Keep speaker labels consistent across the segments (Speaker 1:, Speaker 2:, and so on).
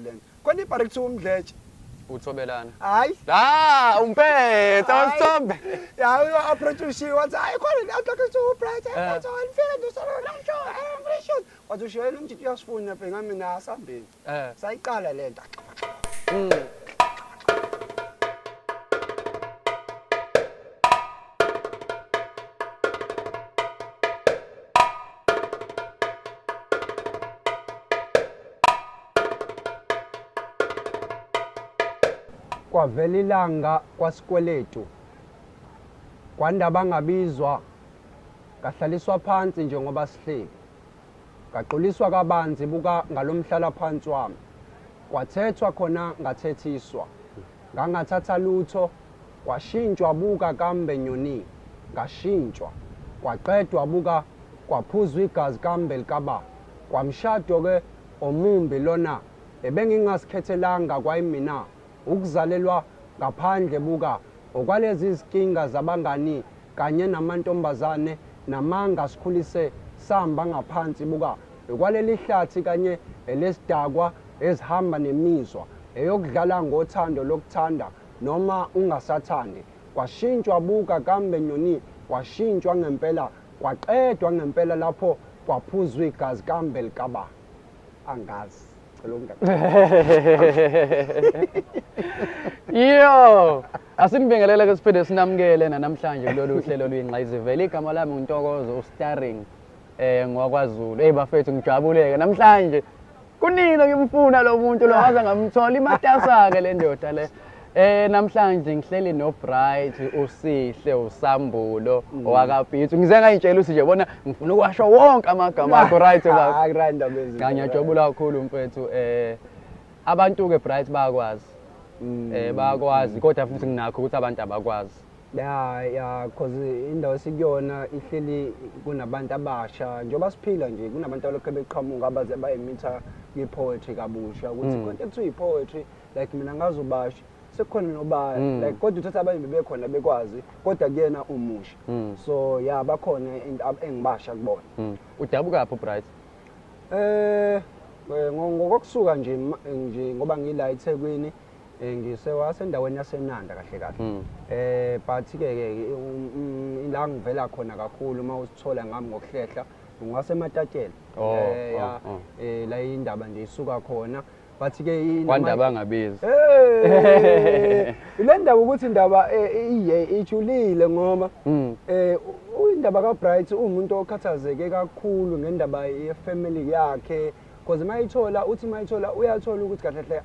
Speaker 1: lento. Khona ibhari kuthiwa umdletshe.
Speaker 2: Uthobelana.
Speaker 1: Hayi.
Speaker 2: Ah, umpetha wasithombe.
Speaker 1: Ya uyo approach ushiwo wathi hayi khona le outlook kuthiwa ubright. Wathi ngifike nje usolo lamsho. I'm Wathi ushiwo lo mjidi uyasifuna bheka mina asambeni. Sayiqala lento. Kwavela ilanga kwasikweletu kwandaba ngabizwa ngahlaliswa phansi njengoba sihleli ngaxoliswa kabanzi buka ngalomhlala phansi wami kwathethwa khona ngathethiswa ngangathatha lutho kwashintshwa buka kambe nyoni ngashintshwa kwaqedwa buka kwaphuzwa igazi kambe likaba kwamshado ke omumbi lona ebengingasikhethelanga kwayimina ukuzalelwa ngaphandle buka okwalezi zinkinga zabangani kanye namantombazane namanga sikhulise samba ngaphansi buka ekwaleli hlathi kanye elesidakwa ezihamba nemizwa eyokudlala ngothando lokuthanda noma ungasathandi kwashintshwa buka kambe nyoni kwashintshwa ngempela kwaqedwa ngempela lapho kwaphuzwa igazi kambe likaba angazi cela unga
Speaker 2: Yo, asinibingelele ke siphinde sinamukele namhlanje kulolu hlelo luyingqayizivele. Igama lami uNtokozo uStarring ngowakwaZulu. Hey bafethu ngijabuleke namhlanje. Kunini ngimfuna lo muntu lo waze ngamthola imatasa ke le ndoda le. Namhlanje ngihleli no Bright uSihle uSambulo owakaPitso. Ngize ngayitshela ukuthi nje bona ngifuna ukwasho wonke amagama akho right baba.
Speaker 1: Hayi right ndaba ezinto.
Speaker 2: Cha ngiyajabula kakhulu mfethu abantu ke Bright bayakwazi. Bayakwazi kodwa futhi nginakho ukuthi abantu abakwazi.
Speaker 1: Ya cause indawo esikuyona ihleli kunabantu abasha njengoba siphila nje kunabantu abalokhu beqhamuka abaze bayimitha kwi-poetry kabusha ukuthi konke kuthiwa i-poetry like mina ngazobasha sekukhona noba like kodwa uthatha abanye bebekhona bekwazi kodwa kuyena umusha so ya bakhona engibasha kubona.
Speaker 2: Udabuka phi Bright?
Speaker 1: Ngokusuka nje nje ngoba ngila eThekwini ngisewasendaweni yaseNanda kahle kahle. But ke ke la ngivela khona kakhulu uma usithola ngami ngokuhlehla ungasematatshela. Ya la indaba nje isuka khona but ke
Speaker 2: kwandaba ngabizi.
Speaker 1: Le ndaba ukuthi indaba iye ijulile ngoba indaba kaBright umuntu okhathazeke kakhulu ngendaba yefamily yakhe because mayithola uthi mayithola uyathola ukuthi kahle hle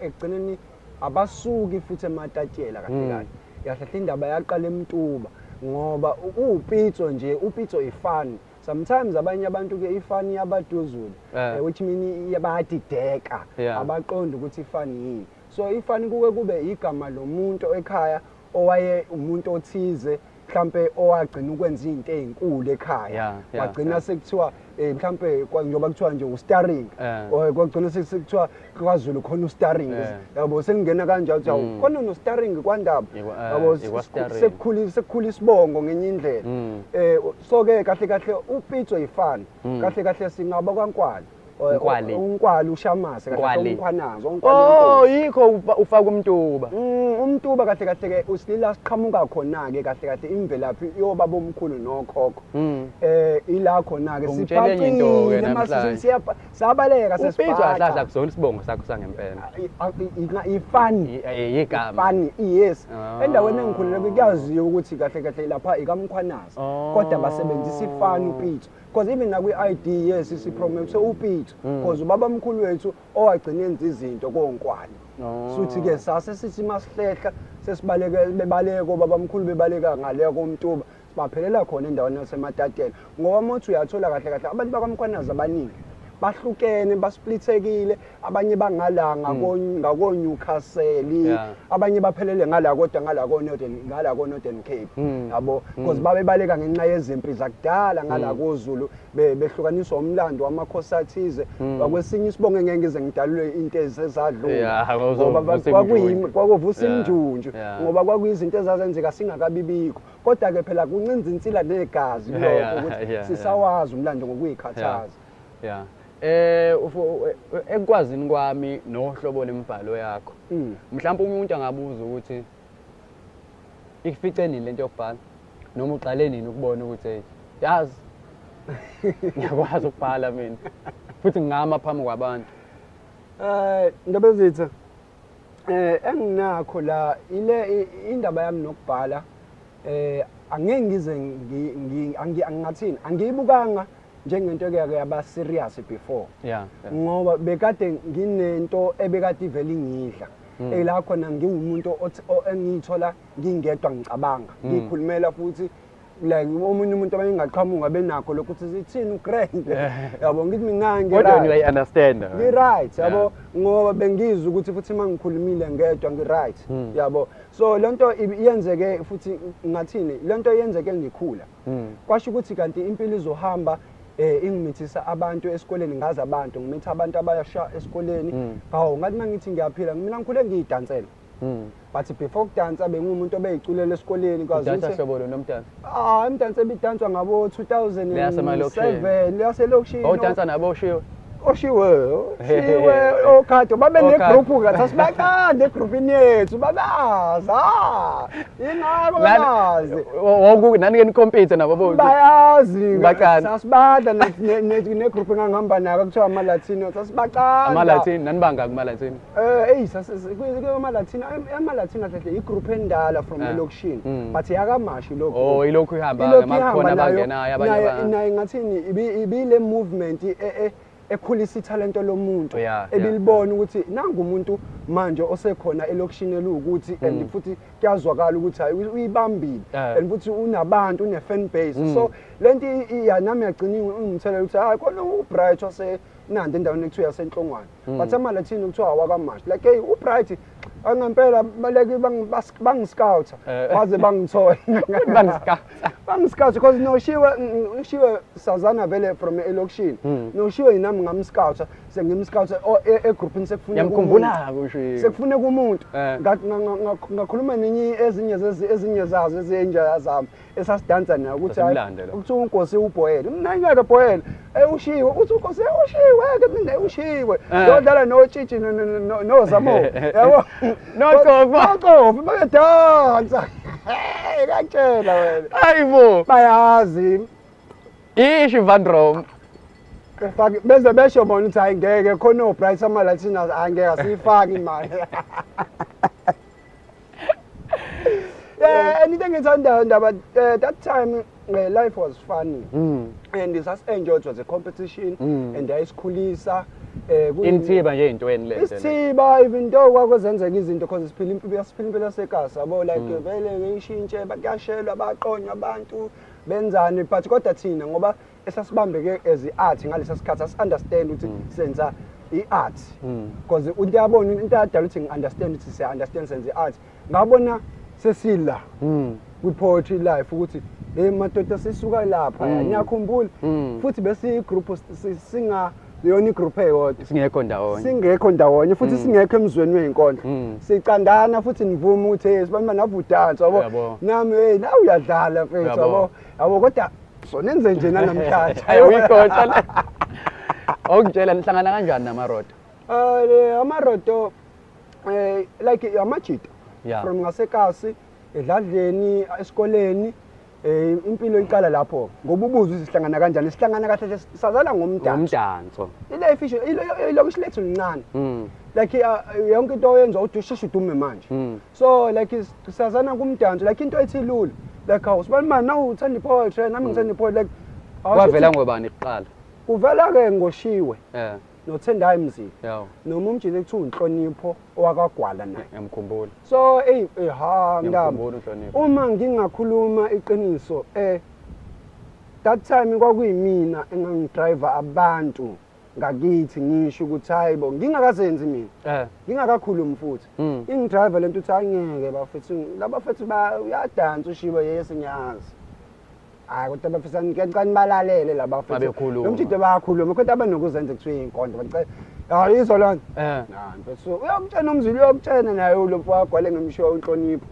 Speaker 1: ekugcineni abasuki futhi ematatshela kahle kahle. Kahle indaba yaqala eMtuba ngoba uPitso nje uPitso ifani. Sometimes abanye abantu ke ifani yabaduzula which mean bayadideka abaqonda ukuthi ifani yini. So ifani kuke kube igama lomuntu ekhaya owaye umuntu othize mhlambe owagcina ukwenza izinto ezinkulu ekhaya wagcina sekuthiwa mhlambe njengoba kuthiwa nje uStarring kwagcina sekuthiwa kwaZulu khona uStarring yabo sengena kanjalo uthi awu khona noStarring kwandaba yabo sekukhula isibongo ngenye indlela so ke kahle kahle uPitso ifani kahle kahle singaba kwaNkwali uNkwali uShamase kahle uMkhwanazi
Speaker 2: uNkwali. Oh yikho ufaka uMtuba.
Speaker 1: uMtuba kahle kahle ke usilila siqhamuka khona ke kahle kahle imvelaphi yobaba omkhulu nokhokho. Ila khona ke
Speaker 2: sibhacile
Speaker 1: sabaleka
Speaker 2: sesibhaca. uPitso ahlahla kuzona isibongo sakho sangempela.
Speaker 1: Ifani
Speaker 2: igama.
Speaker 1: Ifani yes. Endaweni engikhulele kuyaziwa ukuthi kahle kahle lapha ikaMkhwanazi kodwa basebenzisa ifani uPitso. Because even nakwi-ID yes sipromote uPitso because ubaba omkhulu wethu owagcina enza izinto koNkwali. Suthi ke sase sithi masihlehla sesibaleke bebaleka obaba omkhulu bebaleka ngale koMtuba sibaphelela khona endaweni yasematatela ngoba mothi uyathola kahle kahle abantu bakaMkhwanazi abaningi bahlukene basplithekile abanye bangala ngako Newcastle abanye baphelele ngala kodwa ngala ko Northern ngala ko Northern Cape yabo because babebaleka ngenxa yezimpi zakudala ngala koZulu behlukaniswa umlando wamakhosi athize kwesinye isibongo engeke ngize ngidalule into ezadlula ngoba kwakuvusa imjunju ngoba kwakuyizinto ezazenzeka singakabibikho kodwa ke phela kuncinza insila negazi kulokho ukuthi sisawazi umlando ngokuyikhathaza.
Speaker 2: Ekwazini kwami nohlobo lemibhalo yakho, mhlawumbe umuntu angabuza ukuthi ikufice nini lento yokubhala, noma uqale nini ukubona ukuthi hey, yazi ngiyakwazi ukubhala mina futhi ngingama phambi kwabantu.
Speaker 1: Ndabezitha, enginakho la ile indaba yami nokubhala, angeke ngize angingathini, angiyibukanga njengento ekuyake yaba serious before. Ngoba bekade nginento ebekade ivele ingidla. Ela khona ngiwumuntu engiyithola ngingedwa ngicabanga, ngikhulumela futhi like omunye umuntu abengaqhamuka benakho lokho ukuthi sithini ugrand. Yabo, ngithi mina
Speaker 2: Kodwa
Speaker 1: ngi-right.
Speaker 2: Uyayi-understand.
Speaker 1: Ngi-right, yabo, ngoba bengizwa ukuthi futhi uma ngikhulumile ngedwa ngi-right, yabo. So lento iyenzeke futhi, ngathini, lento yenzeke ngikhula. Kwasho ukuthi kanti impilo izohamba ingimithisa abantu esikoleni, ngazi abantu ngimitha abantu abayasha esikoleni. Hawu, ngathi mangithi ngiyaphila mina ngikhule ngiyidansela. But before kudansa bengumuntu obeyiculela esikoleni, kwazi
Speaker 2: Udansa
Speaker 1: ukuthi
Speaker 2: hlobo lona umdanso?
Speaker 1: Ah, imdanso ebidanswa ngabo 2007.
Speaker 2: Leyasemalokishini.
Speaker 1: Leyaselokishini.
Speaker 2: Owudansa nabo oshiwe?
Speaker 1: Oshiwe, oshiwe, okhado babe
Speaker 2: Okhado.
Speaker 1: negroup kathi sibaqande egroupini yethu babazi. Ah, ingakho babazi.
Speaker 2: Woku nani ke nicompete nabo bo?
Speaker 1: Bayazi.
Speaker 2: Baqanda.
Speaker 1: Sasibadla negroup engangihamba nayo kuthiwa ama-Latino, sasibaqanda.
Speaker 2: Ama-Latino, nanibanga kuma-Latino?
Speaker 1: Eyi, ama-Latino, ama-Latino kahle igroup endala from elokishini. But yakamashi lokho.
Speaker 2: Oh, ilokhu ihamba
Speaker 1: Ilokhu
Speaker 2: ke makukhona
Speaker 1: ihamba nayo-
Speaker 2: abangenayo abanye
Speaker 1: naye ngathini ibile movement ekhulisa ithalente lomuntu, ebilibona ukuthi nangu umuntu manje osekhona elokishini elukuthi and futhi kuyazwakala ukuthi hayi uyibambile and futhi unabantu, une fan base. So lento iya nami yagcina ingimthelela ukuthi hayi khona uBright wase Nandi endaweni ekuthiwa yaseNhlongwane, but ama-Latino kuthiwa awakamashi, like hey uBright angempela baleke bangiscouta baze bangithola.
Speaker 2: Bangiscouta.
Speaker 1: Bangiscouta because noshiwe, ushiwe sazana vele from elokishini. Noshiwe nami ngamscouta, sengimscouta egroupini sekufuneka
Speaker 2: Ngiyamkhumbula
Speaker 1: umuntu.
Speaker 2: ushiwe.
Speaker 1: Sekufuneka umuntu. Ngakhuluma nenye ezinye ezinye zazo ezinja zami esasidansa nayo ukuthi hayi,
Speaker 2: Sasimlande lo.
Speaker 1: kuthiwa uNkosi uBhoyele, mina ngeke Bhoyele, ushiwe, uthi uNkosi ushiwe ke mina ushiwe. Yodlala noTshitshi noZamo, yabo.
Speaker 2: Nocofa.
Speaker 1: Nocofa bayadansa. Hey, ngiyakutshela wena.
Speaker 2: Hayibo.
Speaker 1: Bayazi.
Speaker 2: Isho Van Rom.
Speaker 1: Fake beze besho bona ukuthi hayi ngeke khona oBright ama-Latinas, hayi ngeke asiyifaki imali. Yeah, and into engiyithandayo ndaba, that time life was funny. And sas-enjoy, it was a competition and yayisikhulisa
Speaker 2: Inithiba nje ey'ntweni le nto le.
Speaker 1: Isithiba, even though kwakwezenzeka izinto because siphila impilo, siphila impilo yasekasi, yabo, like vele ngiyishintshe kuyashelwa, baqonywa abantu benzani, but kodwa thina ngoba esasibambeke as i-art ngalesa sikhathi asi-understand ukuthi senza i-art, because into yabona into yadala ukuthi ngi-understand ukuthi siya-understand senza i-art, ngabona sesila kwi-poetry life ukuthi hey madoda sisuka lapha, niyakhumbula, futhi besiyi-group singa yona igroup eyodwa.
Speaker 2: Singekho ndawonye.
Speaker 1: Singekho ndawonye futhi singekho emzweni wey'nkondlo, sicandana futhi nivume ukuthi hey sibani navudansa, yabo.
Speaker 2: Yabo.
Speaker 1: Nami hey nawe uyadlala mfethu,
Speaker 2: Yabo.
Speaker 1: yabo yabo, kodwa so nenze nje namhlanje.
Speaker 2: Hayi uyikhohlwa le. Okutshela nihlangana kanjani namaroto?
Speaker 1: Amaroto like amajita from ngasekasi edladleni esikoleni, impilo iqala lapho ngoba ubuza ukuthi sihlangana kanjani, sihlangana kahle sazala ngomdanso.
Speaker 2: Ngomdanso.
Speaker 1: Ile fisho ilokishi lethu lincane. Like yonke into oyenza uthi usheshe udume manje. So like sazana kumdanso, like into ethi lula, like awu sibani manje nawe uthanda ipoetry, nami ngithanda ipoetry, like awusho
Speaker 2: Kwavela
Speaker 1: ukuthi-
Speaker 2: ngobani kuqala?
Speaker 1: Kuvela ke ngoshiwe noThendayi Mzila noma umjile kuthiwa uNhlonipho owakagwala naye.
Speaker 2: Ngiyamkhumbula.
Speaker 1: So hey ha mntamo.
Speaker 2: Ngiyamkhumbula uNhlonipho.
Speaker 1: Uma ngingakhuluma iqiniso, that time kwakuyimina engangidriver abantu ngakithi, ngisho ukuthi hayibo ngingakazenzi mina, ngingakakhulumi futhi, ingidriver lento ukuthi angeke bafethu laba fethu uyadansa ushiwe, yes ngiyazi, hayi kodwa bafisa ngicela nibalalele laba fethu.
Speaker 2: Babekhuluma.
Speaker 1: Lo mjito bayakhuluma kodwa abanokuzenza kuthiwa iy'nkondlo bacela hayi izwa lona. Na mfethu uyakutshena umzila, uyakutshena naye lo mfo wagwale ngemshiwa uNhlonipho.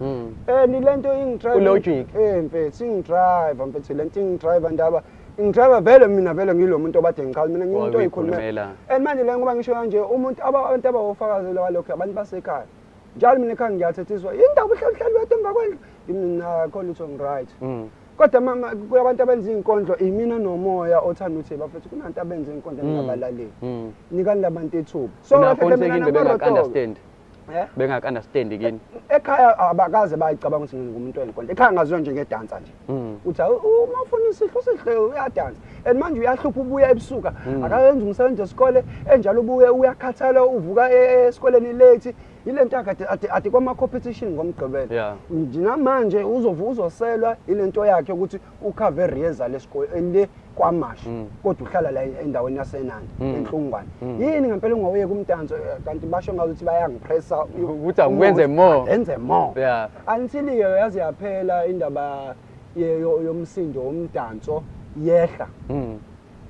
Speaker 1: Le nto ingidrive
Speaker 2: U-Logic.
Speaker 1: Mfethu ingidrive mfethu, le nto ingidrive ndaba. Ngidrive vele mina, vele ngilo muntu obade ngichaza, mina ngiwumuntu oyikhulumela.
Speaker 2: Oyikhulumela.
Speaker 1: And manje le ngoba ngisho kanje, umuntu abantu abawofakazela walokho, abantu basekhaya njalo. Mina ekhaya ngiyathethiswa, indaba uhlala uhlala wedwa emva kwendlu, mina kho lutho, ngi-right. Kodwa mama, kulabantu abenza iy'nkondlo, imina nomoya othanda ukuthi bafethu, kunanto abenza iy'nkondlo ningabalaleli, nikani labantu ithuba. So
Speaker 2: Unakho
Speaker 1: kahle mina
Speaker 2: kini
Speaker 1: namaroto-ke.
Speaker 2: bengaka-understand?
Speaker 1: Eh?
Speaker 2: Bengaka-understand kini?
Speaker 1: Ekhaya abakaze bayicabanga ukuthi ngingumuntu wenkondlo. Ekhaya ngaziwa nje ngedansa nje, uthi hawu, uma ufuna isihle usihle uyadansa, and manje uyahlupha, ubuya ebusuku, akayenzi umsebenzi wesikole enjalo, ubuye uyakhathala, uvuka esikoleni late, ile nto akade ade kwama-competition ngoMgqibelo. Nje namanje uzovuka uzoselwa ile nto yakhe ukuthi ukhave riyeza lesikole le KwaMashu, kodwa uhlala la endaweni yaseNanda, eNhlungwane. Yini ngempela ungawuyeka umdanso? Kanti basho ngazuthi bayangipressa
Speaker 2: Ukuthi awukwenze more.
Speaker 1: Enze more. Until-ke yaze yaphela indaba yomsindo womdanso, yehla,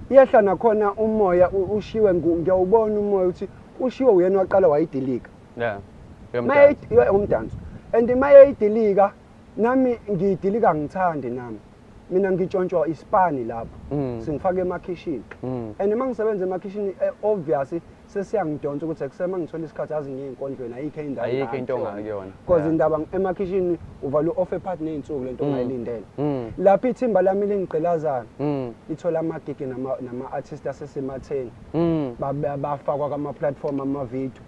Speaker 1: yehla nakhona umoya ushiwe, ngiyawubona umoya ukuthi ushiwe uyena waqala wayidilika.
Speaker 2: Yomdanso.
Speaker 1: Umdanso, and mayeyidilika nami ngiyidilika, ngithandi nami, mina ngitshontshwa isipani lapho, singifake emakhishini, and uma ngisebenza emakhishini, obvious sesiyangidonsa ukuthi ekusema ngithola isikhathi azi ngiye ey'nkondlweni, ayikho indawo.
Speaker 2: Ayikho into ongakuyona.
Speaker 1: Because indaba emakhishini uvala u-off ephathi ney'nsuku lento ongayilindele. Lapho ithimba lami lingigqilazana, lithola amagigi nama-artist asesematheni, bafakwa kwama-platform amavidiyo.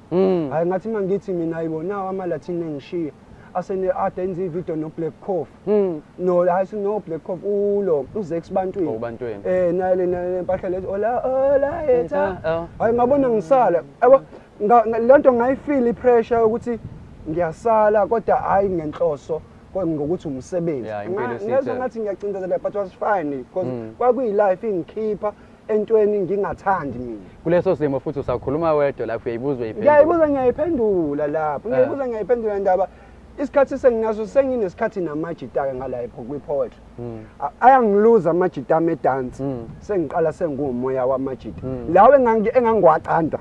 Speaker 1: Hhayi, ngathi uma ngithi mina ayibonawo ama-Latin engishiya asene ade enza ividiyo no-Black Coffee, no, hayi, no Black Coffee, ulo uZex Bantwini.
Speaker 2: Oh, Bantwini.
Speaker 1: Naye le mpahla lethi ola ola yetha.
Speaker 2: Oh.
Speaker 1: Hayi, ngabona ngisala yabo, le nto ngayifeel i-pressure yokuthi ngiyasala, kodwa hayi ngenhloso, ngokuthi umsebenzi.
Speaker 2: Yeah, impilo
Speaker 1: Ngezwa
Speaker 2: isithe.
Speaker 1: ngathi ngiyacindezela, but was fine because kwakuyi-life ingikhipha entweni ngingathandi mina.
Speaker 2: Kuleso simo futhi usakhuluma wedwa lapho, uyayibuza, uyayiphendula.
Speaker 1: Ngiyayibuza, ngiyayiphendula lapho, ngiyayibuza, ngiyayiphendula indaba. Isikhathi senginaso, senginesikhathi namajita-ke ngala kwi-poetry. Ayangiluza amajita ami edansi, sengiqala senguwumoya wamajita lawo engangiwacanda.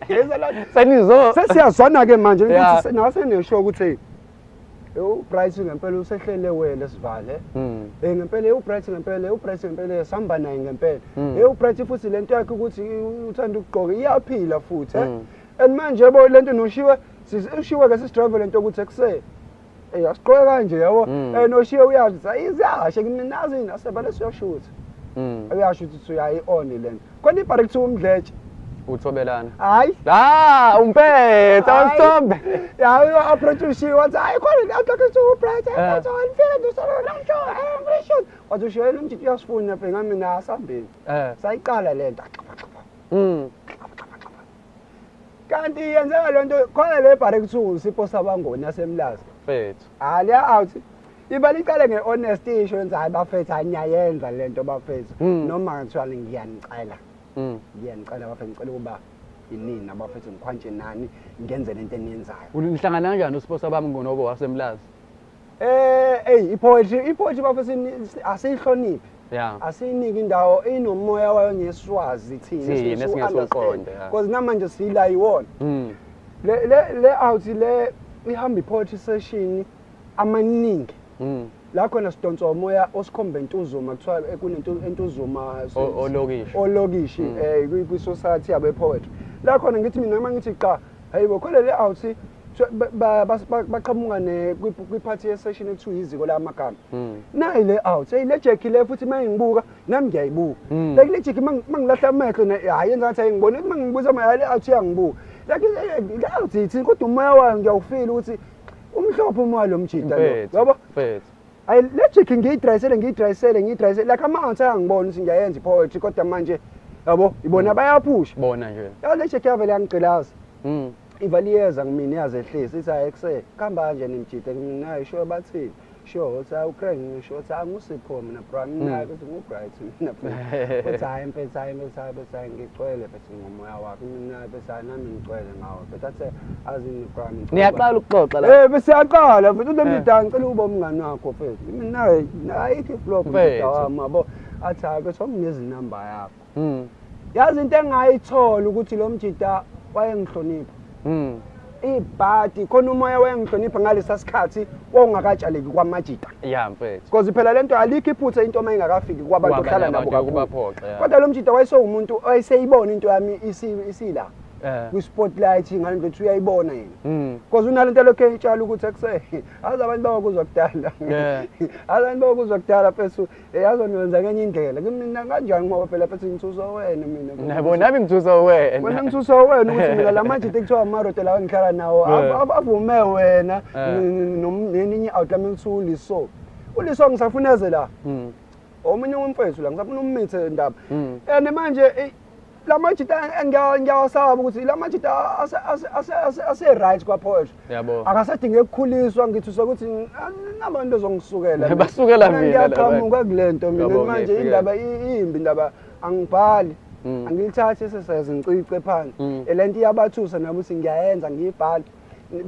Speaker 1: Yeza
Speaker 2: Senizo
Speaker 1: sesiyazwana-ke manje ukuthi nawe senesho ukuthi hey, uBright ngempela usehlele wele sivale. Ngempela uBright, ngempela uBright, ngempela sihamba naye ngempela. UBright futhi lento yakhe ukuthi uthanda ukugqoka iyaphila futhi, eh. And manje yabo lento noshiwe, ushiwe ke sisidrive lento ukuthi ekuse asigqoke kanje yabo. Noshiwe uyazi ukuthi ayizashe nazi nasebale siyashutha. Uyasho ukuthi uyayi on lento. Khona ibhari kuthiwa umdletshe.
Speaker 2: Uthobelana.
Speaker 1: Hayi.
Speaker 2: Ah, umpetha wasithombe.
Speaker 1: Ya, uyo-approach ushiwe, wathi hayi, khona la nto kuthiwa uBright, wathi ngifike nje usho, wathi ushiwe lo mjidi uyasifuna phela, ngami mina asambeni. Sayiqala lento. Kanti yenzeka le nto khona le bhari kuthiwa uSipho Sabangoni yaseMlazi.
Speaker 2: Mfethu.
Speaker 1: Hayi, leya out iba liqale nge-honest, isho yenza, hayi bafethu, hayi ngiyayenza le nto bafethu, noma kuthiwa ngiyanicela, ngiyanicela bafethu, ngicela ukuba inini abafethu, ngikhwantshe nani, ngenze lento eniyenzayo.
Speaker 2: Nihlangana kanjani uSipho Sabami ngonobo waseMlazi?
Speaker 1: Ey, i-poetry bafethu asiyihloniphi. Asiyiniki indawo inomoya wayo ngeswazi thina.
Speaker 2: Thina esingesiwuqonde, yeah.
Speaker 1: Because namanje sila yiwona. Le out le ihamba i-poetry session amaningi. La khona sidonswa umoya osikhomba eNtuzuma, kuthiwa kunento eNtuzuma.
Speaker 2: Olokishi.
Speaker 1: Olokishi, kwi-society yabo poetry. La khona ngithi mina uma ngithi cha, hayibo, khona le out baqhamuka ne kwiphathi ye-session ekuthiwa iziko lamagama. Nayi le out, hey, le Jackie le futhi uma ngibuka nami ngiyayibuka. Like le Jackie mangilahla amehlo hayi, yenza ngathi ayingiboni, uma ngibuza ma le out iyangibuka. Like le out ithi, kodwa umoya wayo ngiyawufeel ukuthi umhlophe umoya lo mjida lo.
Speaker 2: Mfethu.
Speaker 1: Yabo?
Speaker 2: Mfethu.
Speaker 1: Hayi, le Jackie ngiyidrayisele, ngiyidrayisele, ngiyidrayisele, like ama-out ayangibona ukuthi ngiyayenza i-poetry, kodwa manje yabo ibona bayaphusha.
Speaker 2: Bona nje.
Speaker 1: Ya, le Jackie yavele yangigqilaza. Ivaliyeza ngimina, yazehlisa, ithi hayi, ekuse kuhamba kanjani mjida? Mina hayi, sure, bathini, sure, uthi hayi uCraig, ngisho uthi hayi nguSipho mina bro, mina kuthi nguBright mina bro, uthi hayi mfethu, hayi mfethu, hayi mfethu, hayi ngigcwele mfethu ngomoya wakho mina mfethu, hayi nami ngigcwele ngawo mfethu, athi azini bro, ngicela
Speaker 2: Niyaqala ukuxoxa la.
Speaker 1: Bese siyaqala mfethu, lo mjida ngicela ukuba umngani wakho mfethu, mina ayikho iflop mjida
Speaker 2: Mfethu.
Speaker 1: wami yabo, athi hayi mfethu, awunginikeza inamba yakho. Yazi into engayithola ukuthi lo mjida wayengihlonipha. Ibhadi khona umoya wayengihlonipha ngalesa sikhathi wawungakatshaleki kwamajita.
Speaker 2: Ya mfethu.
Speaker 1: Because phela lento alikho iphutha into uma ingakafiki kwabantu
Speaker 2: Kwabanye
Speaker 1: ohlala nabo
Speaker 2: abantu,
Speaker 1: kakhulu.
Speaker 2: kubaphoxa, ya.
Speaker 1: Kodwa lo mjita wayesewumuntu wayeseyibona into yami isila kwi-spotlight ngale nto ethi uyayibona yena. Because unalento elokhu eyitshala ukuthi ekuse azi abantu bawakuzwa kudala. Azi abantu bawakuzwa kudala mfethu, yazi wena wenza ngenye indlela. Mina kanjani ngoba phela mfethu ngithuswa wena mina.
Speaker 2: Yabo nami ngithuswa wena.
Speaker 1: Wena ngithuswa wena ukuthi mina la majita ekuthiwa amarote lawa engihlala nawo avume wena nelinye i-out lami ekuthiwa uLiso. ULiso ngisafuna eze la. Omunye umfethu la ngisafuna ummithe ndaba. And manje la majita ngiyawasaba ukuthi la majita ase right kwaPoetry.
Speaker 2: Yabo.
Speaker 1: Akasadinge ukukhuliswa ngithuswa ukuthi nabantu bezongisukela.
Speaker 2: Basukela mina la bantu.
Speaker 1: Ngiyaqhamuka kulento mina
Speaker 2: Yabo,
Speaker 1: manje
Speaker 2: ngiyafika.
Speaker 1: indaba imbi indaba angibhali. Angilithathi sesize ngicice phansi. Lento iyabathusa nabo ukuthi ngiyayenza ngiyibhala.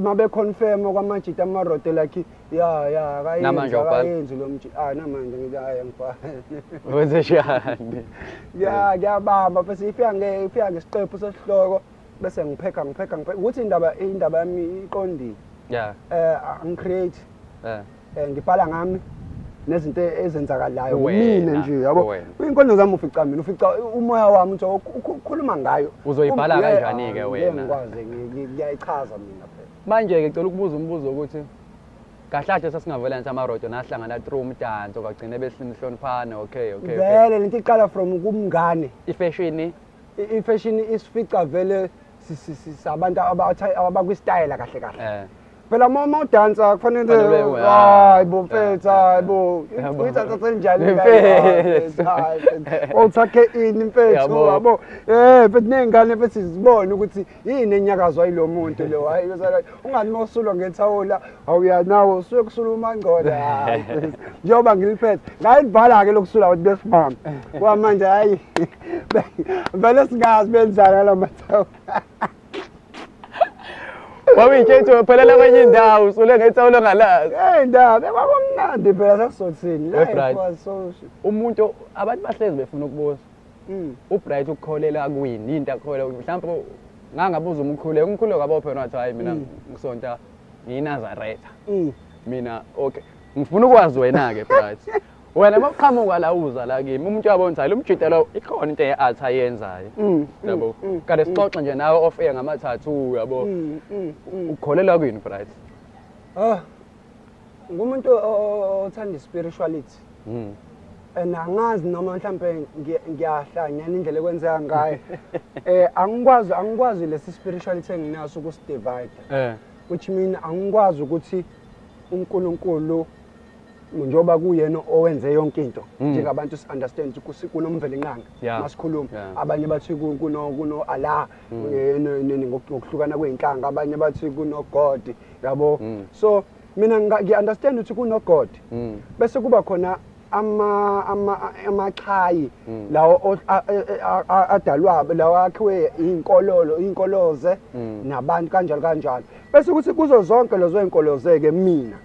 Speaker 1: Mabe confirm kwamajita amarote like ya ya akayenzi
Speaker 2: Namanje awubhali?
Speaker 1: akayenzi lo mjita. Ah namanje ngithi hayi angibhali.
Speaker 2: Wenze njani?
Speaker 1: Ya ngiyabamba bese ifika ifika ngesiqephu sesihloko bese ngipheka ngipheka ngipheka ukuthi indaba yami iqondile.
Speaker 2: Yeah.
Speaker 1: Angicreate. Ngibhala ngami nezinto ezenzakalayo
Speaker 2: Wena,
Speaker 1: mina nje yabo.
Speaker 2: wena.
Speaker 1: Inkondlo zami ufica mina ufica umoya wami uthi ukhuluma ngayo.
Speaker 2: Uzoyibhala kanjani-ke wena?
Speaker 1: Ngikwazi ngiyayichaza mina phela.
Speaker 2: Manje-ke ngicela ukubuza umbuzo ukuthi kahle kahle sasingavela nje amarodo nahlangana through umdanso kwagcina behloniphana okay okay.
Speaker 1: Vele lento iqala from kumngane.
Speaker 2: I-fashion
Speaker 1: I-fashion isifica vele sabantu abakwistyle kahle kahle. Phela uma udansa kufanele hayi bo mfethu hayi bo uyithatha senjani
Speaker 2: Mfethu.
Speaker 1: Uthakhe ini mfethu yabo mfethu ney'ngane mfethu zibone ukuthi yini enyakazwa yilo muntu lo hayi ungathi uma usulwa ngethawula awuya nawo usuke kusula umangcola hayi njengoba ngiliphethe ngayibhala-ke lokusula abantu besimame kwamanje hhayi vele singazi benzani ngala mathawula.
Speaker 2: Wawuyitshethu phelela kwenye indawo usule ngethawula ongalazi.
Speaker 1: Hey ndaba kwakumnandi phela sasizothini.
Speaker 2: We Bright.
Speaker 1: Life was so
Speaker 2: Umuntu abantu bahlezi befuna ukubuza. uBright ukukholela kwini into akholelwa mhlawumbe ngangabuza umkhuleko umkhuleko wabo phela wathi hayi mina ngisonta ngiyiNazaretha. Mina okay ngifuna ukwazi wena ke Bright. Wena mawuqhamuka la uza la kimi umuntu uyabona ukuthi hayi lo mjita lo ikhona into ye-art ayenzayo. Yabo. Kade sixoxe nje nawe off air ngama-tattoo yabo. Ukukholelwa kwini Bright?
Speaker 1: Ah. Ngumuntu othanda spirituality. And angazi noma mhlambe ngiyahlanya indlela ekwenzeka ngayo. Angikwazi lesi spirituality enginaso ukusidivide. Which mean angikwazi ukuthi uNkulunkulu njengoba kuyena owenze yonke into njengabantu si understand ukuthi kunomvelinqangi masikhuluma abanye bathi kuno Allah ngokuhlukana kweinhlanga abanye bathi kuno God yabo. So mina ngi understand ukuthi kuno God bese kuba khona amaxhayi lawo adalwa lawo akhiwe inkololo inkoloze nabantu kanjalo kanjalo bese kuthi kuzo zonke lezo inkoloze ke mina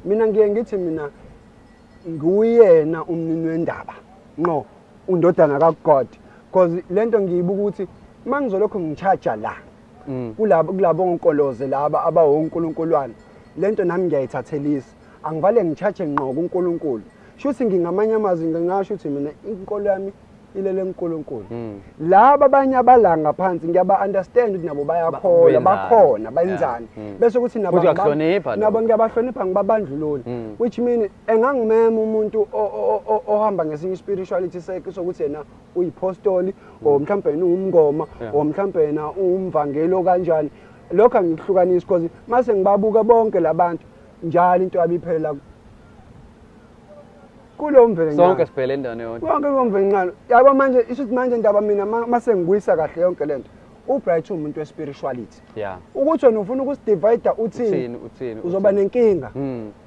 Speaker 1: mina ngiye ngithi mina nguyena umnini wendaba ngqo undodana kaGod because lento ngiyibuka ukuthi mangizolokhu ngicharge la kulabo onkoloze laba abawonkulunkuluwana lento nami ngiyayithathelisa angivale ngicharge ngqo kuNkulunkulu shuthi ngingamanye amazwi ngingasho ukuthi mina inkolo yami ilele kuNkulunkulu laba abanye abalanga phansi ngiyaba understand ukuthi nabo bayakholwa bakhona bayenzani bese ukuthi nabo nabo ngiyabahlonipha ngibabandlululi which mean engangimema umuntu ohamba ngesinye spirituality sakhe sokuthi yena uyipostoli or mhlawumbe yena umngoma or mhlawumbe yena umvangeli kanjani lokho angikuhlukanisi because mase ngibabuka bonke labantu njalo into yabo iphelela kulo mvele
Speaker 2: sonke siphele endaweni yodwa
Speaker 1: konke komvele ncane yabo manje ishuthi manje indaba mina mase ngikuyisa kahle yonke lento uBright umuntu wespirituality ukuthi wena ufuna ukusidivide uthini uzoba nenkinga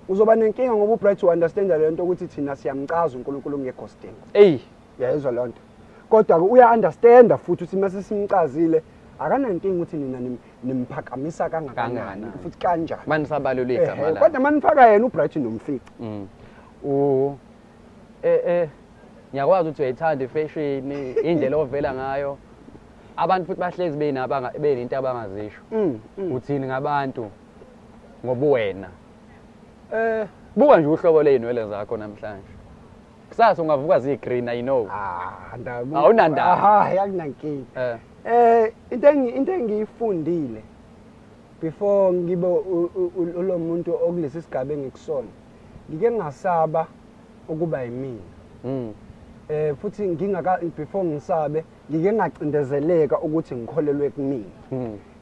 Speaker 1: uzoba nenkinga ngoba uBright uunderstand lento ukuthi thina siyamcaza uNkulunkulu ngekho sidingo
Speaker 2: ey
Speaker 1: uyayizwa lonto kodwa ke uya understand futhi ukuthi mase simcazile akanankinga ukuthi nina nimphakamisa kangakanani futhi kanjani
Speaker 2: manisabalula igama la
Speaker 1: kodwa manifaka yena uBright nomfica
Speaker 2: ngiyakwazi ukuthi uyayithanda ifashion indlela ovela ngayo Abantu futhi bahlezi benabanga benento abangazisho. Uthini ngabantu ngobuwena? Buka nje uhlobo ley'nwele zakho namhlanje. Kusasa ungavuka ziyi-green, I know.
Speaker 1: Ah, ndaba.
Speaker 2: Awunandaba.
Speaker 1: Aha, yakunankinga. Into engiyifundile before ngibe ulo muntu okulesi sigaba engikusona, ngike ngasaba ukuba yimina. Futhi ngingaka before ngisabe ngike ngacindezeleka ukuthi ngikholelwe kumina.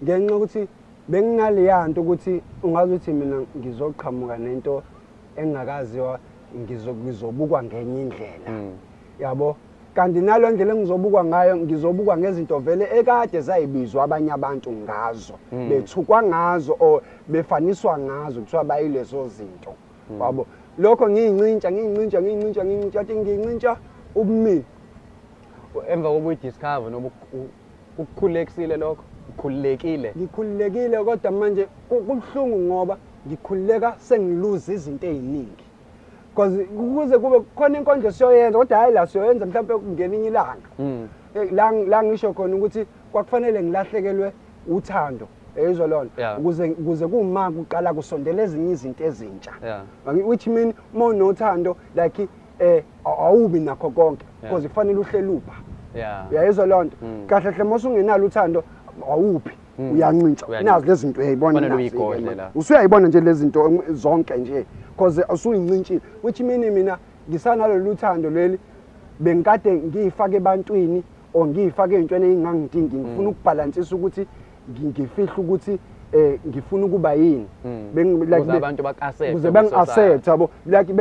Speaker 1: Ngenxa ukuthi benginaleya nto ukuthi ungazi ukuthi mina ngizoqhamuka nento engakaziwa, ngizobukwa ngenye indlela. Yabo, kanti nalo ndlela engizobukwa ngayo, ngizobukwa ngezinto vele ekade zayibizwa abanye abantu ngazo, bethukwa ngazo or befaniswa ngazo, kuthiwa bayilezo zinto. Yabo, lokho ngiyincintsha, ngiyincintsha, ngiyincintsha, ngiyincintsha, athi ngiyincintsha ubumina.
Speaker 2: Emva kokuba uyidiscover noma ukukhululekisile lokho, ukhululekile?
Speaker 1: Ngikhululekile, kodwa manje kubuhlungu ngoba ngikhululeka sengiluza izinto ey'ningi, because kuze kube khona inkondlo siyoyenza, kodwa hhayi la siyoyenza mhlawumpe ngelinye ilanga. La ngisho khona ukuthi kwakufanele ngilahlekelwe uthando, eyizwa lona, ukuze kuma kuqala kusondela ezinye izinto ezintsha. Which mean uma unothando like awubi nakho konke, because kufanele uhlelupha. Uyayizwa loo nto? Kahle hle uma usungenalo uthando awuphi, uyancintsha.
Speaker 2: Uyancintsha.
Speaker 1: Nazi lezi zinto uyayibona,
Speaker 2: Kufanele
Speaker 1: nazi-ke
Speaker 2: uyigodle
Speaker 1: manje.
Speaker 2: la.
Speaker 1: Usuyayibona nje lezi zinto zonke nje because usuyincintshile, which mean mina ngisanalolu thando leli bengikade ngiyifake ebantwini or ngiyifake ey'ntweni ey'ngangidingi, ngifuna ukubhalansisa ukuthi ngifihle ukuthi ngifuna ukuba yini. Like
Speaker 2: Ukuze abantu baku-accept
Speaker 1: ukuze
Speaker 2: kwi-society.
Speaker 1: bangi-accept, yabo, like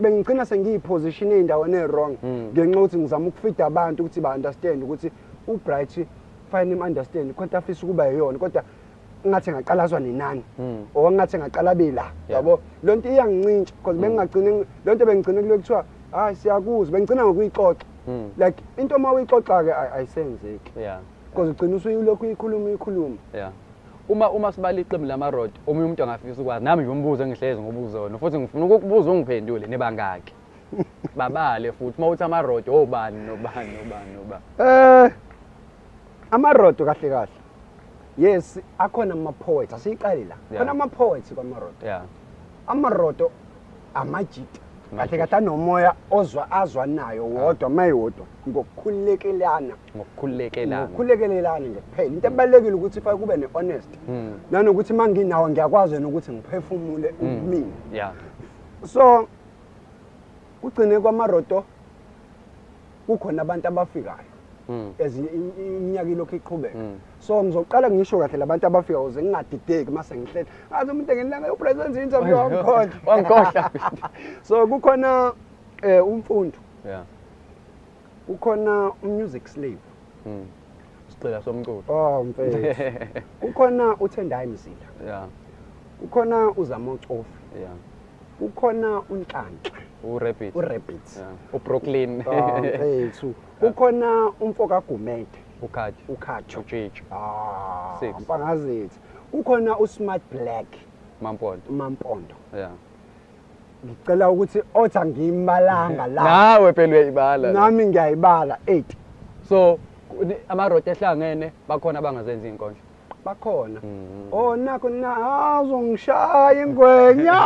Speaker 1: bengigcina sengiyiposition ey'ndaweni e-wrong ngenxa yokuthi ngizama ukufida abantu ukuthi ba-understand ukuthi uBright fine, im-understand kodwa afisa ukuba yiyona, kodwa ngathi ngaqala azwa nenani or ngathi ngaqala bela. Yabo, loo nto iyangincintsha because bengingagcine loo nto, bengigcine kulo kuthiwa hayi siyakuzwa, bengigcina ngokuyixoxa. Like into uma uyixoxa-ke ayisenzeki because ugcina usuyilokhu uyikhuluma uyikhuluma.
Speaker 2: Yeah. Uma sibala iqembu lamarodo, omunye umuntu angafisa ukwazi, nami nje umbuzo engihlezi ngobuza wona, futhi ngifuna ukukubuza ungiphendule, nibangaki? Babale futhi uma uthi amarodo obani nobani nobani nobani.
Speaker 1: Amarodo kahle kahle, yes, akhona ama-poets, asiyiqali la. Khona ama-poets kwamarodo. Amarodo amajita kahle kahle anomoya ozwa azwa nayo wodwa mayiwodwa ngokukhululekelana.
Speaker 2: Ngokukhululekelana.
Speaker 1: Ngokukhululekelelana nje kuphela. Into ebalulekile ukuthi ifake kube ne-honest nanokuthi uma nginawo ngiyakwazi nokuthi ngiphefumule ubumina. So kugcine kwamarodo kukhona abantu abafikayo as iminyaka ilokhu iqhubeka. So ngizoqala ngisho kahle labantu abafika ukuze ngingadideki mase ngihleli ngathi umuntu ngelanga upresident interview wangikhohlwa.
Speaker 2: Wangikhohlwa.
Speaker 1: So kukhona uMfundo, kukhona umusic slave.
Speaker 2: Sigcila somculo.
Speaker 1: Oh mfethu, kukhona uTendai Mzila, kukhona uZamocofi, kukhona uNhlanhla,
Speaker 2: uRabbit.
Speaker 1: uRabbit.
Speaker 2: UBrooklyn.
Speaker 1: Oh mfethu, kukhona umfo kaGumede,
Speaker 2: uKhathi.
Speaker 1: uKhatsho.
Speaker 2: uTshitsho.
Speaker 1: Ah.
Speaker 2: Six.
Speaker 1: Mpangazethu, kukhona uSmart Black.
Speaker 2: Mampondo.
Speaker 1: Mampondo. Ngicela ukuthi othi angimbalanga la.
Speaker 2: Nawe phela uyayibala la.
Speaker 1: Nami ngiyayibala, 8.
Speaker 2: So amarodo ehlangene bakhona abangazenzi inkondlo.
Speaker 1: Bakhona. Oh nakho na azongishaya ingwenya.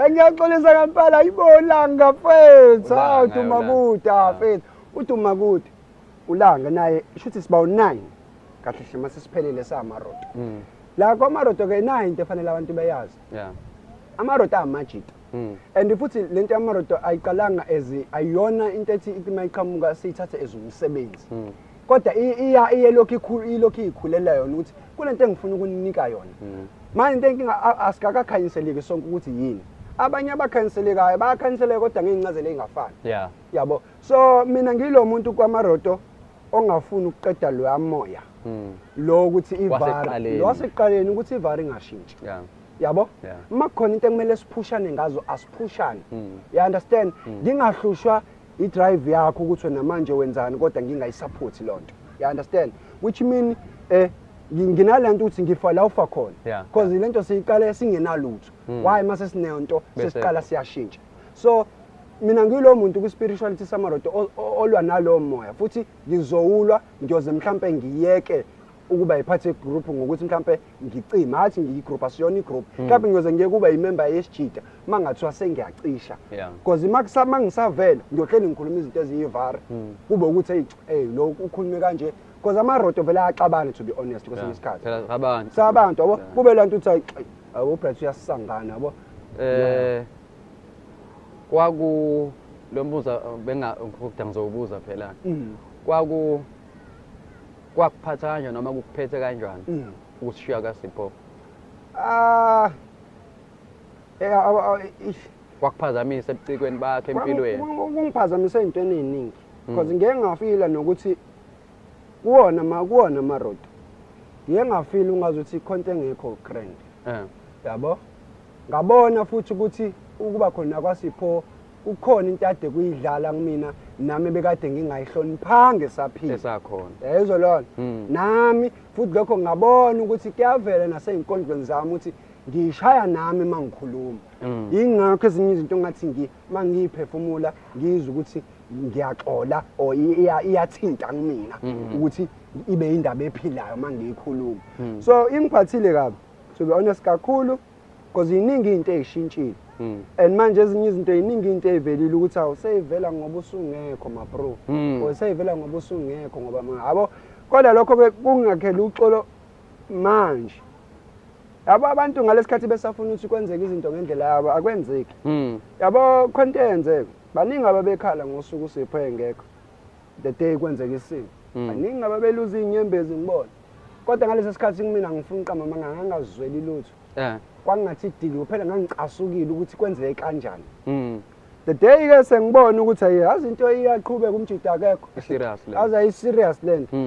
Speaker 1: Engiyaxolisa ngempela ibolanga mfethu.
Speaker 2: Ulanga,
Speaker 1: Hawu Dumakude,
Speaker 2: Ulanga.
Speaker 1: mfethu. UDumakude ulanga naye shuthi siba u9. Kahle hle mase siphelele samarodo. La kwamarodo ke nayo into efanele abantu beyazi. Amarodo amajita. And futhi lento yamarodo ayiqalanga as ayiyona into ethi mayiqhamuka siyithathe as umsebenzi. Kodwa iya iyelokhu ikhulu, ilokhu ikhulela yona ukuthi kunento engifuna ukunika yona. Manje into enkinga asikakakhanyiseleki sonke ukuthi yini. Abanye abakhanyiselekayo bayakhanyiseleka kodwa ngezincazelo ezingafani. Yabo. So mina ngilo muntu kwamarodo ongafuni ukuqeda loya moya. Lo ukuthi ivari,
Speaker 2: Wasekuqaleni.
Speaker 1: lo wasekuqaleni ukuthi ivari ingashintshi. Yabo? Uma kukhona into ekumele siphushane ngazo asiphushane. You understand? Ngingahlushwa i-drive yakho ukuthi wena manje wenzani kodwa ngingayisupport lonto. You understand? Which mean nginalento ukuthi ngifa la ufa khona. Because lento siyiqale singenalutho. Why mase sinento
Speaker 2: Bese
Speaker 1: sesiqala siyashintsha. So Mina ngilo muntu kwi-spirituality samaroto olwa nalowo moya, futhi ngizowulwa, ngiyoze mhlampe ngiyeke ukuba yiphathi ye-group ngokuthi mhlampe ngicime, hathi ngiyi-group, asiyona i-group, mhlampe ngiyoze ngiyeke ukuba yimember yesijida uma ngathiwa sengiyacisha, because uma ngisavela ngiyohleli ngikhuluma izinto eziyivari, kube ukuthi hey, hey, lo ukhulume kanje, because amaroto vele ayaxabana, to be honest, kwesinye isikhathi.
Speaker 2: Phela abantu.
Speaker 1: Sabantu, yabo, kube laa nto uthi hayi, yabo, uBright uyasangana, yabo.
Speaker 2: Kwaku lo mbuzo benga ukuda ngizowubuza phela. Kwaku kwakuphatha kanjani noma kukuphethe kanjani ukushiya kaSipho?
Speaker 1: Ah,
Speaker 2: Kwakuphazamisa ebucikweni bakhe, empilweni?
Speaker 1: Kungiphazamise ey'ntweni ey'ningi, because ngike ngafila nokuthi kuwona ma kuwona amaroto ngike ngafila ungazuthi ikhonto engekho grand, yabo. Ngabona futhi ukuthi ukuba khona kwaSipho kukhona into ade kuyidlala kumina nami bekade ngingayihloniphanga esaphila.
Speaker 2: Esakhona.
Speaker 1: Yayizwa lona. Nami futhi lokho ngabona ukuthi kuyavela nasey'nkondlweni zami ukuthi ngiyishaya nami uma ngikhuluma. Yingakho ezinye izinto ngathi uma ngiyiphefumula ngizwe ukuthi ngiyaxola or iyathinta kumina ukuthi ibe indaba ephilayo uma ngiyikhuluma. So ingiphathile kabi, to be honest, kakhulu, because iningi into ey'shintshile and manje ezinye izinto, iningi into ey'velile ukuthi awu, seyivela ngoba usungekho, ma bro, or seyivela ngoba usungekho ngoba yabo. Kodwa lokho-ke kungakhela uxolo manje, yabo, abantu ngalesikhathi besafuna ukuthi kwenzeke izinto ngendlela yabo, akwenzeki, yabo. Khona into eyenzeka, baningi ababekhala ngosuku uSipho engekho, the day kwenzeka isimo, baningi ababeluza iy'nyembezi ngibona, kodwa ngalesi sikhathi kumina, ngifuna uqamba amanga, ngangazweli lutho. Kwangathi idiki kuphela, ngangicasukile ukuthi kwenzeke kanjani. The day-ke sengibona ukuthi ayi, yazi into iyaqhubeka, umjida akekho.
Speaker 2: I-serious le.
Speaker 1: Yazi ayi-serious le nto,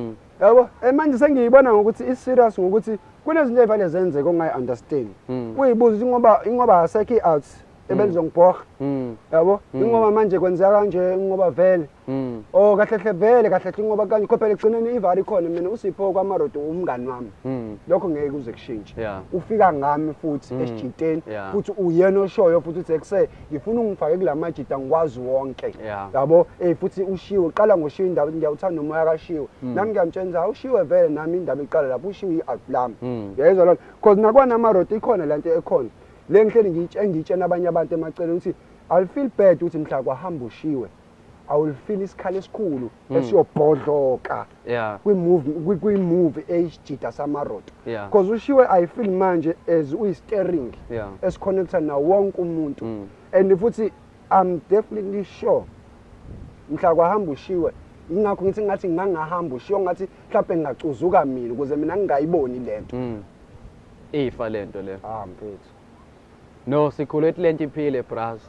Speaker 1: yabo. Manje sengiyibona ngokuthi i-serious ngokuthi kunezinto ey'vele zenzeka ongayi-understand. Uyibuza ukuthi ingoba asekho i-out ebelizongibhoha, yabo, ingoba manje kwenzeka kanje, ingoba vele, oh, kahle hle, vele kahle hle, ingoba kanje kho phela ekugcineni ivari ikhona. Mina uSipho kwamarodo umngani wami, lokho ngeke kuze kushintshe. Ufika ngami futhi esijiteni, futhi uyena oshoyo futhi uthi ekuse ngifuna ungifake kula majida, ngikwazi wonke, yabo. Futhi ushiwe uqala ngoshiwe indaba, ngiyawuthanda umoya kashiwe. Nami ngiyamtshela ukuthi ushiwe vele, nami indaba iqala lapho, ushiwe i-out lami, yayizwa lona, because nakwana amarodo ikhona lento ekhona le ngihleli ngiyitshena abanye abantu emaceleni ukuthi I'll feel bad ukuthi mhla kwahamba ushiwe, I will feel isikhala esikhulu esiyobhodloka kwi-move kwi-move eyisijida samaroto, because ushiwe I feel manje as uyi-steering esiconnecta nawo wonke umuntu, and futhi I'm definitely sure mhla kwahamba ushiwe, ingakho ngithi ngathi ngangahamba ushiwe, ngathi mhlawumbe ngingacuzuka mina ukuze mina ngingayiboni lento.
Speaker 2: Ifa lento le.
Speaker 1: Ah, mfethu.
Speaker 2: No, sikhule ethi lento iphile, bras.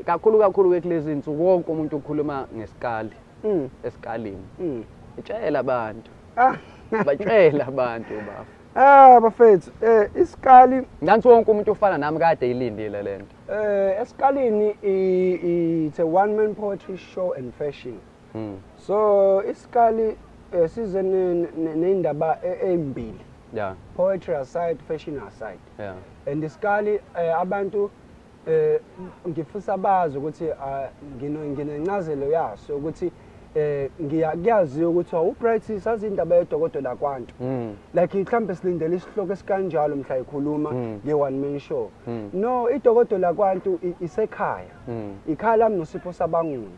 Speaker 2: Kakhulu kakhulu ke kulezi insuku wonke umuntu ukhuluma ngesikali. Esikalini. Itshela abantu. Batshela abantu, baba.
Speaker 1: Ah, bafethu, isikali
Speaker 2: Nansi wonke umuntu ufana nami kade ilindile lento.
Speaker 1: Esikalini it's a one man poetry show and fashion. So isikali size nendaba ezimbili. Poetry aside, fashion aside. And isikali, abantu ngifisa bazi ukuthi nginencazelo yaso ukuthi ngiya kuyaziwa ukuthi uBright sazi indaba yedokodo lakwantu. Like mhlambe silindele isihloko esikanjalo mhla ikhuluma nge one man show. No, idokodo lakwantu isekhaya. Ikhaya lami noSipho Sabanguni.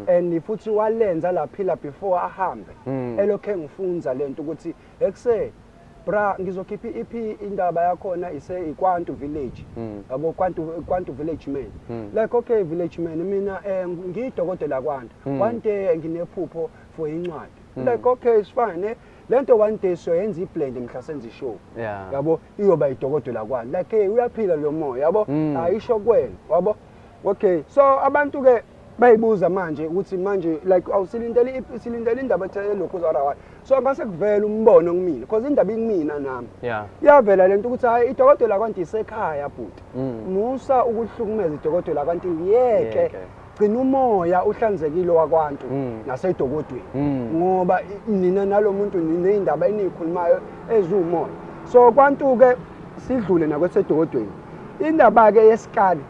Speaker 1: And futhi walenza laphila before ahambe. Elokhe ngifunza lento ukuthi ekuse bra ngizokhipha i-EP, indaba yakhona ise iKwantu village, yabo, Kwantu village man. Like okay, village man, mina ngiyidokotela kwantu. One day nginephupho for incwadi. Like okay, it's fine, eh? Lento one day siyoyenza iblend mhla senza ishow, yabo, iyoba idokotela kwantu. Like hey, uyaphila lo moya, yabo, ayisho kuwena, yabo. Okay, so abantu ke bayibuza manje ukuthi manje like awusilindele silindele indaba ethe lokhu zara, so ngase kuvela umbono kumina because indaba ikumina nami. Iyavela lento ukuthi hayi, idokotela kwanti isekhaya, bhuti. Musa ukuhlukumeza idokotela kwanti, yeke.
Speaker 2: Yeke.
Speaker 1: Gcina umoya uhlanzekile wakwantu nasedokodweni, ngoba nina nalomuntu nineyindaba eniyikhulumayo eziwumoya. So kwantu ke sidlule nakwesedokodweni, indaba ke yesikali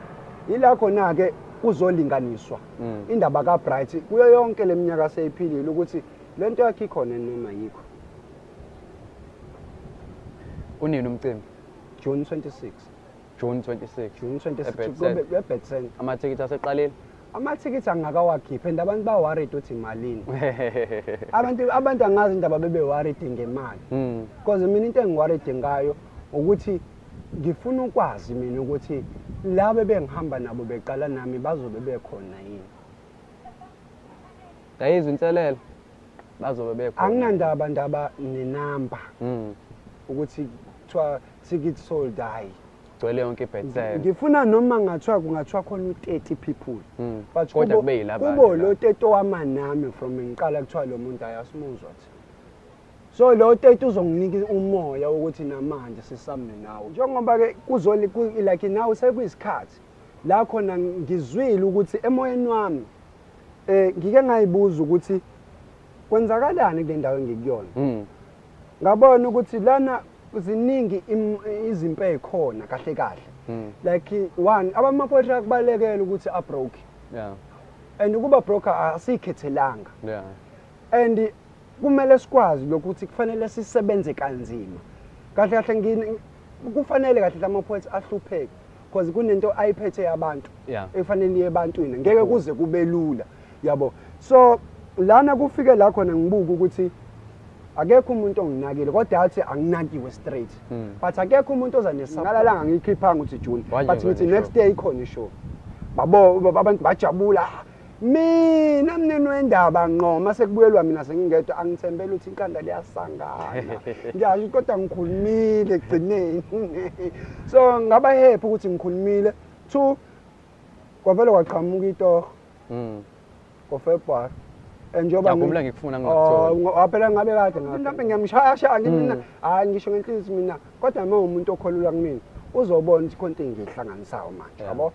Speaker 1: ila khona ke. Kuzolinganiswa indaba kaBright kuyo yonke leminyaka seyiphilile ukuthi lento yakhe ikhona noma yikho.
Speaker 2: Unini umcimbi?
Speaker 1: June 26.
Speaker 2: June 26.
Speaker 1: June 26.
Speaker 2: eBet
Speaker 1: Kube
Speaker 2: Center.
Speaker 1: eBet Center.
Speaker 2: Amathikithi aseqalile.
Speaker 1: Amathikithi angakawakhiphi and abantu ba-worried ukuthi imalini. Abantu angazi indaba bebe worried ngemali. Because mina into engi-worried ngayo ukuthi ngifuna ukwazi mina ukuthi laba bengihamba nabo beqala nami bazobe bekhona yini.
Speaker 2: Yayizwa inselelo. Bazobe bekhona.
Speaker 1: Anginandaba ndaba nenamba ukuthi kuthiwa ticket sold, hayi.
Speaker 2: Gcwele yonke iBet Center.
Speaker 1: Ngifuna noma ngathiwa kungathiwa khona u-30 people. But
Speaker 2: Kodwa
Speaker 1: kubo
Speaker 2: kube yilaba
Speaker 1: kubo
Speaker 2: bantu
Speaker 1: lo 30 owama nami from ngiqala, kuthiwa lo muntu ayasimuzwa thina. So lo 30 uzonginika umoya ukuthi namanje sisame nawe. Njengoba ke kuzoli like nawe sekuyisikhathi la khona ngizwile ukuthi emoyeni wami ngike ngayibuza ukuthi kwenzakalani kule ndawo engikuyona. Ngabona ukuthi lana ziningi izimpi ey'khona kahle kahle. Like one, abama-poetry akubalekela ukuthi a-broke. And ukuba broke asikhethelanga. And kumele sikwazi lokuthi kufanele sisebenze kanzima. Kahle kahle kufanele kahle ama-poets ahlupheke because kunento ayiphethe yabantu efanele iye ebantwini, ngeke kuze kube lula, yabo. So lana kufike la khona ngibuka ukuthi akekho umuntu onginakile, kodwa athi anginakiwe straight, but akekho umuntu oza nesalalanga ngiyikhiphanga ukuthi June,
Speaker 2: Wanje
Speaker 1: but ngithi
Speaker 2: wena
Speaker 1: next day ikhona ishow, babo abantu bajabula. Mina mnini wendaba ngqo mase kubuyelwa mina sengingedwa, angithembele ukuthi iqanda liyasangana, ngiyasho kodwa ngikhulumile ekugcineni, so ngaba happy ukuthi ngikhulumile. Two, kwavele kwaqhamuka itoho ngoFebruary and njengoba
Speaker 2: Ngiyakhumbula ngikufuna ngingakutholi.
Speaker 1: Oh, phela ngabe kade mhlawumbe ngiyamshaya shaya ngithi mina hayi, ngisho ngenhliziyo mina, kodwa uma umuntu okholelwa kumina uzobona ukuthi khona into engiyihlanganisayo manje, yabo.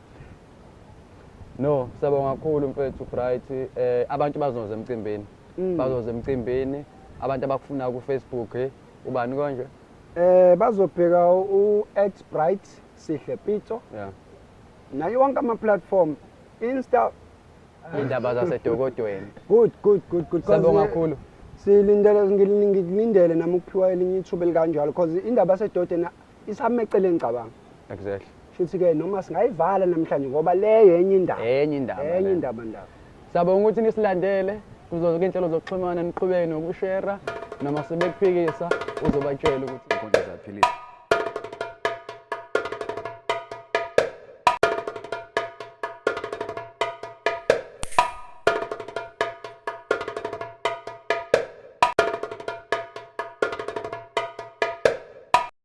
Speaker 2: No, siyabonga kakhulu mfethu Bright. Abantu bazoza emcimbini. Bazoza emcimbini. Abantu abakufuna ku Facebook, ubani konje?
Speaker 1: Bazobheka u @Bright Sihle Pitso. Nayo wonke ama platform, Insta.
Speaker 2: Indaba zasedokodweni.
Speaker 1: Good, good, good, good.
Speaker 2: Siyabonga kakhulu.
Speaker 1: Silindele, ngilindele nami ukuphiwa elinye ithuba elikanjalo because indaba yasedodeni isameceleni ngicabanga. Shuthi ke noma singayivala namhlanje ngoba leyo enye indaba.
Speaker 2: Enye indaba
Speaker 1: Enye
Speaker 2: le.
Speaker 1: indaba ndaba.
Speaker 2: Siyabonga ukuthi nisilandele kuzo zonke inhlelo zokuxhumana, niqhubeke nokushare noma sebekuphikisa uzobatshela ukuthi
Speaker 3: inkundla zaphilile.